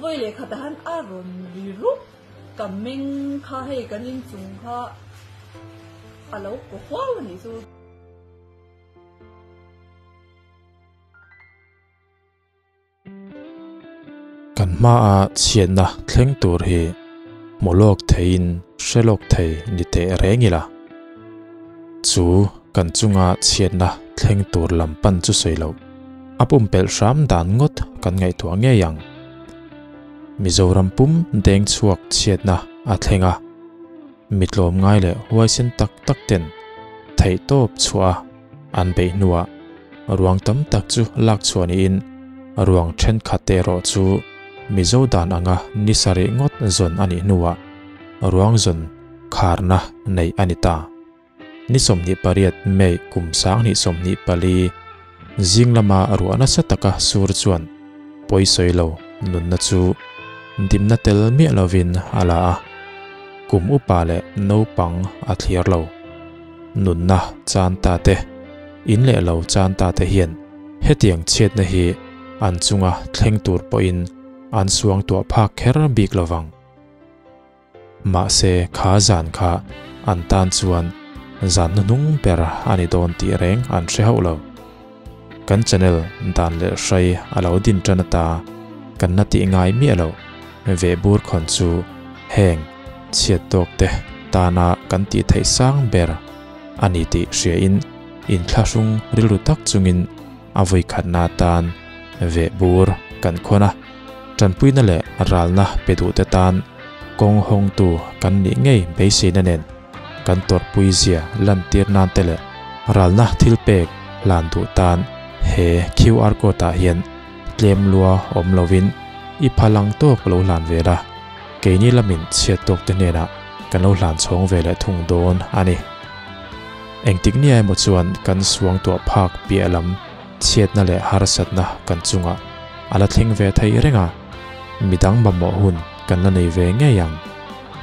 Vawi leh khatah han a rawn ri rup ka meng kha hei kan inchung kha a lo kaw huau a nih chu. Kan hmaa chhiatna thleng tur hi hmu lawk theiin hre lawk thei ni teh reng ila. Chu kan chunga chhiatna thleng tur lam pan chu sawi loh, a pumpelh hram dan ngawt kan ngaihtuah ngei ang. Mizoram pum deng chhuak chhiatna a thleng a, mi tlawmngai leh huaisen tak tak ten theihtawp chhuah a an beih hnuah ruang tam tak chu lak chhuah niin ruang thenkhat te erawh chu Mizo dan anga ni sarih ngawt zawn a nih hnuah ruang zawn kharna neih a ni ta. Ni 28 May kum 2024 zing lama ruah nasa taka sur chuan pawisawi lo nunna chu dimna tel miah lovin a la a, kum upa leh naupang a thlir lo. Nunna chan ta te, in leh lo chan ta te hian hetiang chhiatna hi an chunga thleng tur pawhin an suang tuah phak kher bik lovang. Mahse kha zan kha an tan chuan zan hnuhnung ber a ni dawn tih reng an hre hauh lo. Kan channel dan leh hrai a lo din tan ata kan la tih ngai miah loh vehbur khawn chu heng chhiat tawk te tana kan tih theih sang ber a ni tih hriain inthlahrung rilru tak chungin a vawi khatna atan vehbur kan khawn a, tanpuina leh ralna pe duhte tan kawng hawngtu kan nih ngei beiseina nen kan tawrhpui zia lantir nan te leh ralna thil pek hlan duh tan he QR code ah hian tlem lua awm lovin i phalang tawk lo hlan ve la, keini lamin chhiat tawk te hnenah kan lo hlan chhawng ve leh thung dawn a ni. Engtik nia emaw chuan kan suangtuah phak piah lam chhiatna leh harsatna kan chungah a la thleng ve thei reng a, midang mamawh hun kan la nei ve ngei ang.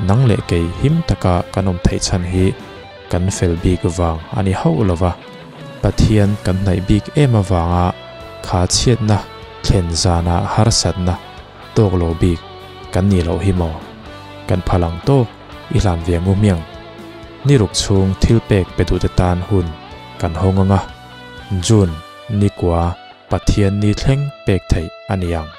Nang leh kei him taka kan awm theih chhan hi kan fel bik vang a ni hauh lo va, Pathian kan hnaih bik em avanga kha chhiatna thlen zana harsatna tawk lo bik kan nih loh hi maw? Kan phal ang tawk i hlan ve ngu hmiang. Ni ruk chhung thil pek pe duhte tan hun kan hawng ang a, June nikua Pathian ni thleng pek theih a ni ang.